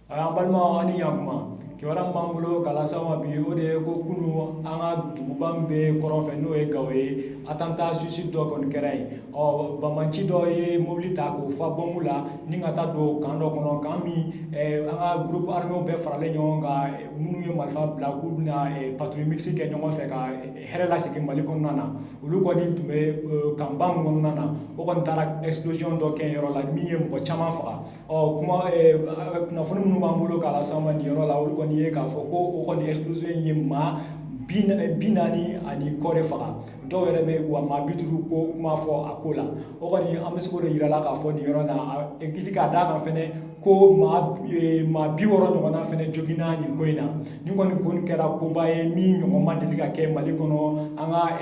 An balimaw, an ni ɲakuma. Kibaruya min b'an bolo k'a lase aw ma bi, o de ye ko kunu, an ka duguba min bɛ kɔrɔn fɛ, n'o ye Gawo ye, attentat suicide dɔ kɔni kɛra yen. Ɔ banbanci dɔ ye mobili ta k'o fa bɔnbu la ni ka taa don camp dɔ kɔnɔ, camp min an ka groupe armé bɛɛ faralen ɲɔgɔn kan, minnu ye marifa bila k'u bɛna patrouille mixte kɛ ɲɔgɔn fɛ ka hɛrɛ lasegin Mali kɔnɔna na. Olu kɔni tun bɛ camp ba min kɔnɔna na, o kɔni taara explosion dɔ kɛ yɔrɔ la min ye mɔgɔ caman faga. Ɔ kuma kunnafoni minnu b'an bolo k'a lase aw ma nin yɔrɔ la, olu kɔni ye k'a fɔ ko o kɔni explosion ye maa 40 ani kɔ de faga. Dɔw yɛrɛ bɛ wa maa 50 ko kuma fɔ a ko la. O kɔni, an bɛ se k'o de yira la k'a fɔ nin yɔrɔ la kili k'a d'a kan fɛnɛ ko maa 60 ɲɔgɔnna fɛnɛ joginna nin ko in na. Nin kɔni ko kɛra koba ye min ɲɔgɔn ma deli ka kɛ Mali kɔnɔ, an ka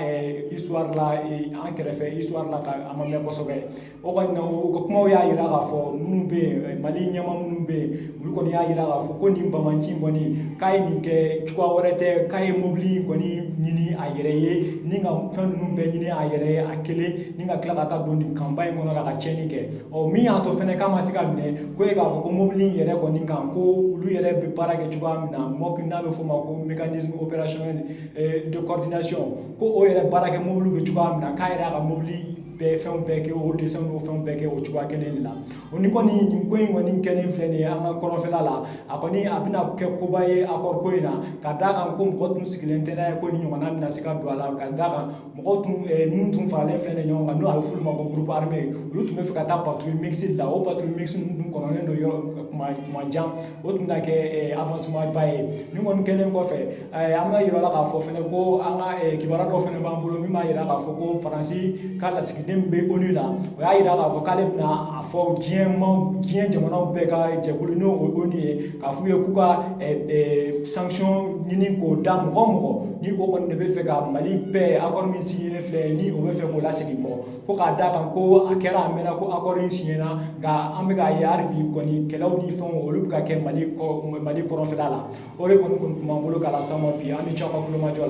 histoire la, an kɛrɛfɛ histoire la, ka a ma mɛn kosɛbɛ. O kɔni, o ka kumaw y'a jira k'a fɔ minnu bɛ yen, Mali ɲɛma minnu bɛ yen, olu kɔni y'a jira k'a fɔ ko nin banbanci in kɔni, k'a ye nin kɛ cogoya wɛrɛ tɛ, k'a ye mobili in kɔni ɲini a yɛrɛ ye ni ka fɛn ninnu bɛɛ ɲini a yɛrɛ ye a kelen, ni ka tila ka taa don nin camp ba in kɔnɔ ka tiɲɛni kɛ. Ɔ min y'a to fɛnɛ k'a ma se ka minɛ, ko ye k'a fɔ ko mobili in yɛrɛ kɔni kan, ko olu yɛrɛ bɛ baara kɛ cogoya min na, MOC, n'a bɛ f'o ma ko mécanisme opérationnel de coordination, ko o yɛrɛ baara kɛ mobili bɛ cogoya min na, k'a yɛrɛ y'a ka mobili bɛɛ fɛnw bɛɛ kɛ o dessin n'o fɛnw bɛɛ kɛ o cogoya kelen de la. O ni kɔni nin ko in kɔni kɛlen filɛ nin ye an ka kɔrɔnfɛla la, a kɔni a bɛna kɛ koba ye accord ko in na, ka d'a kan ko mɔgɔ tun sigilen tɛ n'a ye ko ni ɲɔgɔnna bɛna se ka don a la, ka d'a kan mɔgɔw tun minnu tun faralen filɛ nin ɲɔgɔn kan, n'o a bɛ f'olu ma ko groupe armé, olu tun bɛ fɛ ka taa patrouille mixte la. O patrouille mixte ninnu tun kɔnɔnen don yɔrɔ kuma jan, o tun bɛna kɛ avancement ba ye. Nin kɔni kɛlen kɔfɛ, an b'a yira la k'a fɔ fɛnɛ ko an ka kibaruya dɔ fɛnɛ b'an bolo min b'a yira k'a fɔ ko Faransi ka lasigiden min bɛ ONU la, o y'a yira k'a fɔ k'ale bɛna a fɔ diɲɛ ma, diɲɛ jamanaw bɛɛ ka jɛkulu, n'o o ONU ye, k'a f'u ye k'u ka sanction ɲini k'o da mɔgɔ o mɔgɔ ni o kɔni de bɛ fɛ ka Mali bɛɛ accord min signé filɛ, ni o bɛ fɛ k'o lasegin kɔ, ko k'a d'a kan ko a kɛra a mɛnna ko accord in signé na, nka an bɛ k'a ye hali bi kɔni, kɛlɛw ni fɛnw, olu bɛ ka kɛ Mali kɔ, Mali kɔrɔnfɛla la. O de kɔni tun b'an bolo k'a lase aw ma bi. An ni ce aw ka kulomajɔ la.